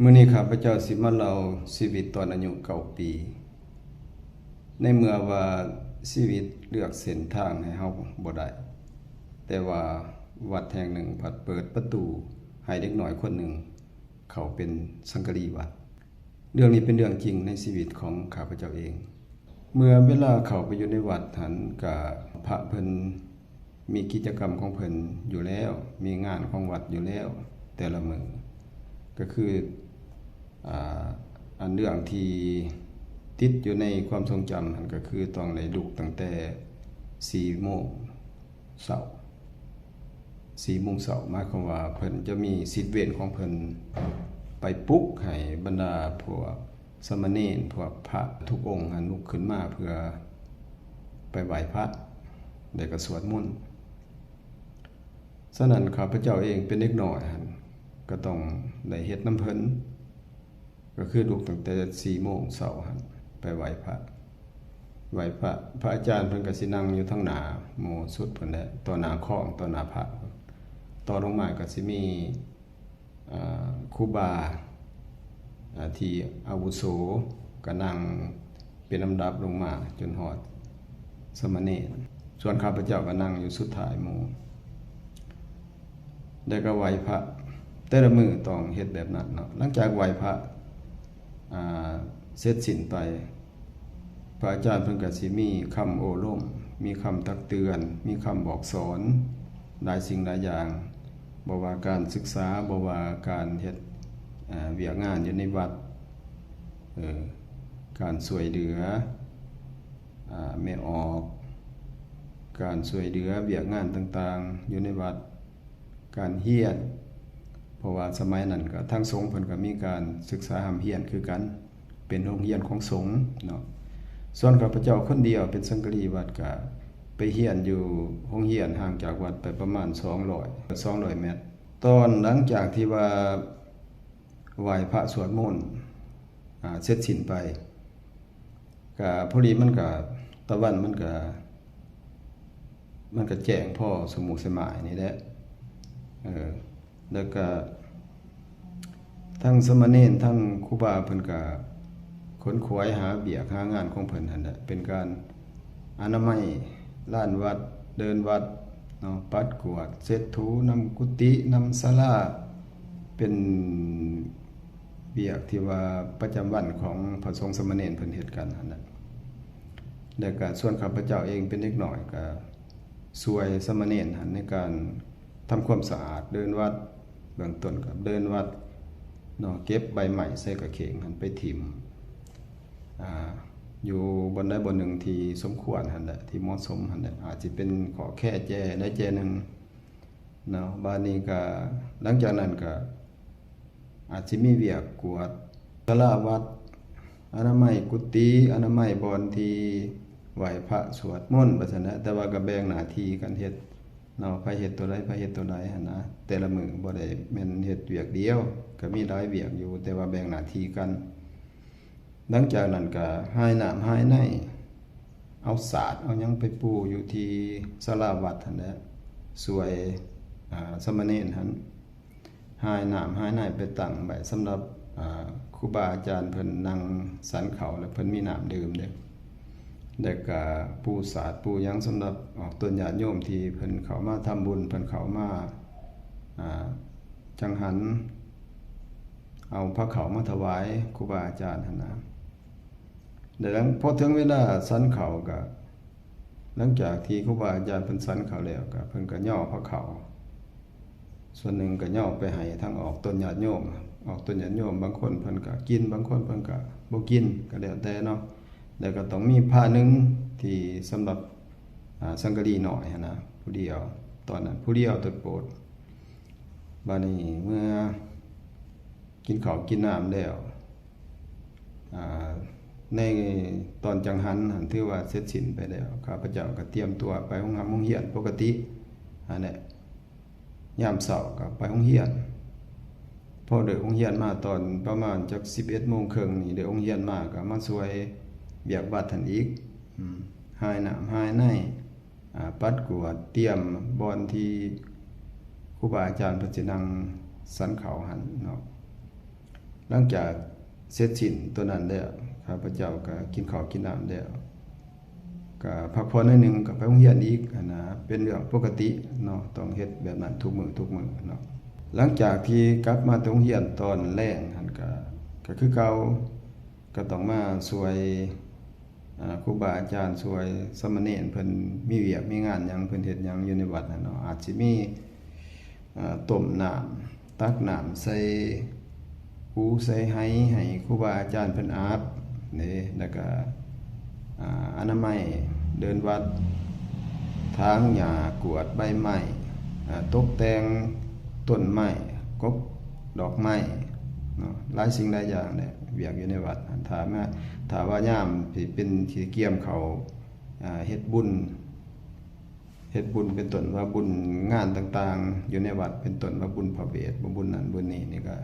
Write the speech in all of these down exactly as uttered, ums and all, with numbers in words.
มื้อนี้ข้าพเจ้าสิมาเล่าชีวิตตอนอายุเก้าปี ในเมื่อว่าชีวิตเลือกเส้นทางให้เฮาบ่ได้ แต่ว่าวัดแห่งหนึ่งพัดเปิดประตูให้เด็กน้อยคนหนึ่งเข้าเป็นสังกะรีวัด เรื่องนี้เป็นเรื่องจริงในชีวิตของข้าพเจ้าเอง เมื่อเวลาเข้าไปอยู่ในวัดหั้น กะพระเพิ่นมีกิจกรรมของเพิ่นอยู่แล้ว มีงานของวัดอยู่แล้ว แต่ละมื้อ ก็คือ อ่า อันเรื่องที่ติดอยู่ในความทรงจำหั้นก็คือต้องได้ลุกตั้งแต่สี่โมงเช้า สี่โมงเช้า หมายความว่าเพิ่นจะมีสิทธิ์เวรของเพิ่น ไปปลุกให้บรรดาพวกสามเณร พวกพระทุกองค์หั้นลุกขึ้นมาเพื่อไปไหว้พระ แล้วก็สวดมนต์ ฉะนั้นข้าพเจ้าเองเป็นเด็กน้อยหั้น ก็ต้องได้เฮ็ดนำเพิ่น ก็คือลุกตั้งแต่สี่โมงเช้าหั้น ไปไหว้พระ ไหว้พระ พระอาจารย์เพิ่นก็สินั่งอยู่ทางหน้าหมู่สุดพุ้นแหละ ต่อหน้าคอง ต่อหน้าพระ ต่อลงมาก็สิมี อ่า ครูบา อ่า ที่อาวุโสก็นั่งเป็นลำดับลงมาจนฮอดสามเณร ส่วนข้าพเจ้าก็นั่งอยู่สุดท้ายหมู่ แล้วก็ไหว้พระ แต่ละมื้อต้องเฮ็ดแบบนั้นเนาะ หลังจากไหว้พระ อ่า เสร็จสิ้นไป พระอาจารย์เพิ่นก็สิมีคำโอ้รม มีคำตักเตือน มีคำบอกสอน หลายสิ่งหลายอย่าง บ่ว่าการศึกษา บ่ว่าการเฮ็ด อ่า เวียกงานอยู่ในวัด เอ่อ การช่วยเหลือ อ่า แม่ออก การช่วยเหลือเวียกงานต่างๆ อยู่ในวัด การเฮียน เพราะว่าสมัยนั้นก็ทางสงฆ์เพิ่นก็มีการศึกษาร่ำเรียนคือกัน เป็นโรงเรียนของสงฆ์เนาะ ส่วนข้าพเจ้าคนเดียวเป็นสังกะรีวัดก็ไปเฮียนอยู่โรงเรียนห่างจากวัดไปประมาณสองร้อย สองร้อยเมตร ตอนหลังจากที่ว่าไหว้พระสวดมนต์ อ่า เสร็จสิ้นไป ก็พอดีมันก็ ตะวันมันก็ มันก็แจ้งพอสมุสมายนี่แหละ เออ แล้วก็ ทั้งสามเณร ทั้งครูบาเพิ่นก็ขนขวายหาเวียกหางานของเพิ่นหั้นแหละ เป็นการอนามัยลานวัด เดินวัดเนาะ ปัดกวาด เช็ดถูนำกุฏิ นำศาลา เป็นเวียกที่ว่าประจำวันของพระสงฆ์สามเณรเพิ่นเฮ็ดกันหั้นแหละ แล้วก็ส่วนข้าพเจ้าเองเป็นเด็กน้อยก็ช่วยสามเณรหั้นในการทำความสะอาดเดินวัด เบื้องต้นก็เดินวัดเนาะ เก็บใบไม้ใส่กะเข่งหั้นไปถิ่ม อ่า อยู่บ่อนใดบ่อนหนึ่งที่สมควรหั้นแหละ ที่เหมาะสมหั้นแหละ อาจสิเป็นขอแค่แจใดแจหนึ่งเนาะ บาดนี้ก็หลังจากนั้นก็ อาจสิมีเวียกกวาดศาลาวัด อนามัยกุฏิ อนามัยบ่อนที่ไหว้พระสวดมนต์ ว่าซั่นนะ แต่ว่าก็แบ่งหน้าที่กันเฮ็ดเนาะ ไผเฮ็ดตัวใด ไผเฮ็ดตัวใดหั้นนะ แต่ละมื้อบ่ได้แม่นเฮ็ดเวียกเดียว ก็มีหลายเวียกอยู่ แต่ว่าแบ่งหน้าที่กัน หลังจากนั้นก็หายน้ำหายใน เอาสาดเอาหยังไปปูอยู่ที่ศาลาวัดหั้นแหละ ช่วย อ่า สามเณรหั้น หายน้ำหายในไปตั้งไว้สำหรับ อ่า ครูบาอาจารย์เพิ่นนั่งฉันข้าว แล้วเพิ่นมีน้ำดื่มเด้ แล้วก็ปูสาดปูหยังสำหรับออกตนญาติโยมที่เพิ่นเข้ามาทำบุญ เพิ่นเข้ามา อ่า จังหัน เอาพระข้าวมาถวายครูบาอาจารย์หั้นนะ แล้วหลัง พอถึงเวลาฉันข้าวก็ หลังจากที่ครูบาอาจารย์เพิ่นฉันข้าวแล้วก็ เพิ่นก็ย่อพระข้าว ส่วนหนึ่งก็ย่อไปให้ทางออกตนญาติโยม ออกตนญาติโยม บางคนเพิ่นก็กิน บางคนเพิ่นก็บ่กิน ก็แล้วแต่เนาะ แล้วก็ต้องมีพระหนึ่งที่สำหรับ อ่า สังกะรีน้อยหั้นนะ ผู้เดียว ตอนนั้นผู้เดียวโตดโปด บาดนี้เมื่อกินข้าวกินน้ำแล้ว อ่า ในตอนจังหันหั้นถือว่าเสร็จสิ้นไปแล้ว ข้าพเจ้าก็เตรียมตัวไปโรงหำโรงเฮียนปกติหั้นแหละ ยามเช้าก็ไปโรงเฮียน พอเลิกโรงเฮียนมาตอนประมาณจักสิบเอ็ดโมงครึ่งนี่ เลิกโรงเฮียนมาก็มาช่วยเวียกวัดหั้นอีก อืม หายน้ำหายใน อ่า ปัดกวาด เตรียมบ่อนที่ครูบาอาจารย์เพิ่นสินั่งฉันข้าวหั้นเนาะ หลังจากเสร็จสิ้นตัวนั้นแล้ว ข้าพเจ้าก็กินข้าวกินน้ำแล้ว ก็พักผ่อนหน่อยหนึ่ง ก็ไปโรงเรียนอีกหั้นนะ เป็นเรื่องปกติเนาะ ต้องเฮ็ดแบบนั้นทุกมื้อทุกมื้อเนาะ หลังจากที่กลับมาจากโรงเรียนตอนแลงหั้นก็ ก็คือเก่า ก็ต้องมาช่วย อ่า ครูบาอาจารย์ ช่วยสามเณร เพิ่นมีเวียกมีงานหยัง เพิ่นเฮ็ดหยังอยู่ในวัดหั้นเนาะ อาจสิมี อ่า ต้มน้ำ ตักน้ำใส่คูใส่ไห ให้ครูบาอาจารย์เพิ่นอาบเด้ แล้วก็ อ่า อนามัย เดินวัด ถางหญ้า กวาดใบไม้ อ่า ตกแต่งต้นไม้ กกดอกไม้เนาะ หลายสิ่งหลายอย่างแหละ เวียกอยู่ในวัด ถ้ามา ถ้าว่ายามที่เป็นที่เกียมเขา อ่า เฮ็ดบุญ เฮ็ดบุญเป็นต้นว่าบุญงานต่างๆ อยู่ในวัด เป็นต้นว่าบุญพระเวท บุญนั้นบุญนี้นี่ก็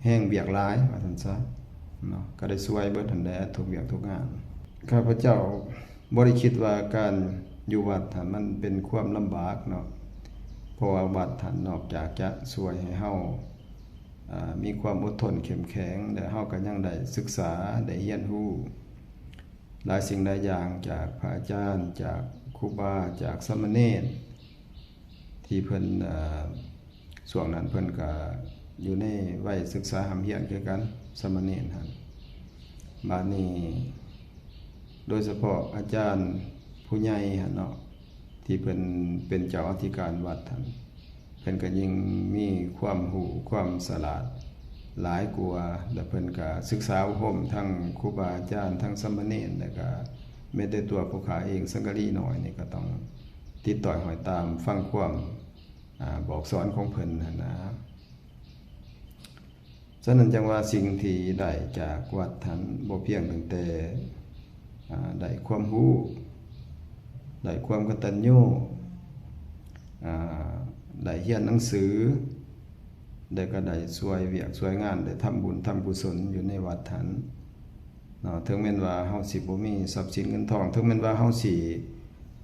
แฮงเวียกหลาย ว่าซั่นซะเนาะ ก็ได้ช่วยเบิดหั้นแหละ ทุกเวียกทุกงาน ข้าพเจ้าบ่ได้คิดว่าการอยู่วัดหั้นมันเป็นความลำบากเนาะ เพราะว่าวัดหั้นนอกจากจะช่วยให้เฮา อ่า มีความอดทนเข้มแข็ง และเฮาก็ยังได้ศึกษา ได้เรียนรู้ หลายสิ่งหลายอย่างจากพระอาจารย์ จากครูบา จากสามเณร ที่เพิ่น เอ่อ ช่วงนั้นเพิ่นก็อยู่ในวัยศึกษาร่ำเรียนคือกัน สามเณรหั้น บาดนี้ โดยเฉพาะอาจารย์ผู้ใหญ่หั้นเนาะ ที่เพิ่นเป็นเจ้าอธิการวัดหั้น เพิ่นก็ยิ่งมีความรู้ความฉลาดหลายกว่า แล้วเพิ่นก็ศึกษาอบรมทั้งครูบาอาจารย์ ทั้งสามเณร แล้วก็แม้แต่ตัวผู้ข้าเอง สังกะรีน้อยนี่ก็ต้องติดต่อยห้อยตามฟังความ อ่า บอกสอนของเพิ่นหั้นนะ ฉะนั้นจั่งว่าสิ่งที่ได้จากวัดหั้นบ่เพียงตั้งแต่ อ่า ได้ความรู้ ได้ความกตัญญู อ่า ได้เรียนหนังสือ แล้วก็ได้ช่วยเวียกช่วยงาน ได้ทำบุญทำกุศลอยู่ในวัดหั้นเนาะ ถึงแม้นว่าเฮาสิบ่มีทรัพย์สินเงินทอง ถึงแม้นว่าเฮาสิ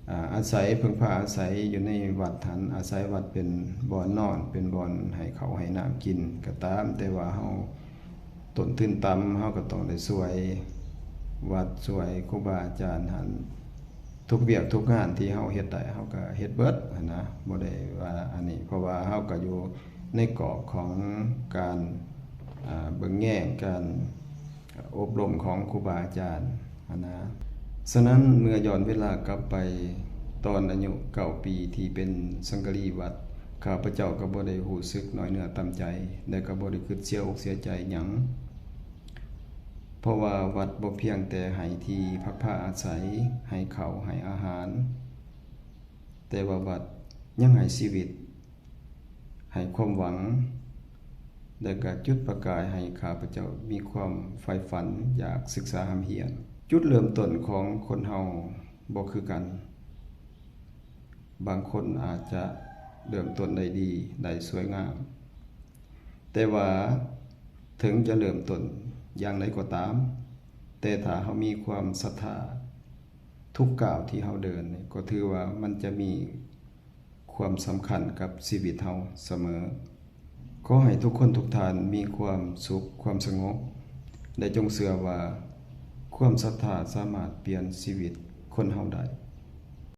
อ่า อาศัย พึ่งพาอาศัยอยู่ในวัดหั้น อาศัยวัดเป็นบ่อนนอน เป็นบ่อนให้ข้าวให้น้ำกินก็ตาม แต่ว่าเฮาต้นทุนต่ำ เฮาก็ต้องได้ช่วยวัด ช่วยครูบาอาจารย์หั้น ทุกเวียกทุกงานที่เฮาเฮ็ดได้ เฮาก็เฮ็ดเบิดหั้นนะ บ่ได้ว่าอันนี้ เพราะว่าเฮาก็อยู่ในกรอบของการ อ่า เบิ่งแยง การอบรมของครูบาอาจารย์หั้นนะ ฉะนั้นเมื่อย้อนเวลากลับไปตอนอายุเก้าปีที่เป็นสังกะรีวัด ข้าพเจ้าก็บ่ได้รู้สึกน้อยเนื้อต่ำใจ และก็บ่ได้คิดเสียอกเสียใจหยัง เพราะว่าวัดบ่เพียงแต่ให้ที่พักพาอาศัย ให้ข้าว ให้อาหาร แต่ว่าวัดยังให้ชีวิต ให้ความหวัง และก็จุดประกายให้ข้าพเจ้ามีความใฝ่ฝันอยากศึกษาร่ำเรียน จุดเริ่มต้นของคนเฮาบ่คือกัน บางคนอาจจะเริ่มต้นได้ดี ได้สวยงาม แต่ว่าถึงจะเริ่มต้นอย่างใดก็ตาม แต่ถ้าเฮามีความศรัทธา ทุกก้าวที่เฮาเดินนี่ ก็ถือว่ามันจะมีความสำคัญกับชีวิตเฮาเสมอ ขอให้ทุกคนทุกท่านมีความสุข ความสงบ และจงเชื่อว่าความศรัทธาสามารถเปลี่ยนชีวิตคนเฮาได้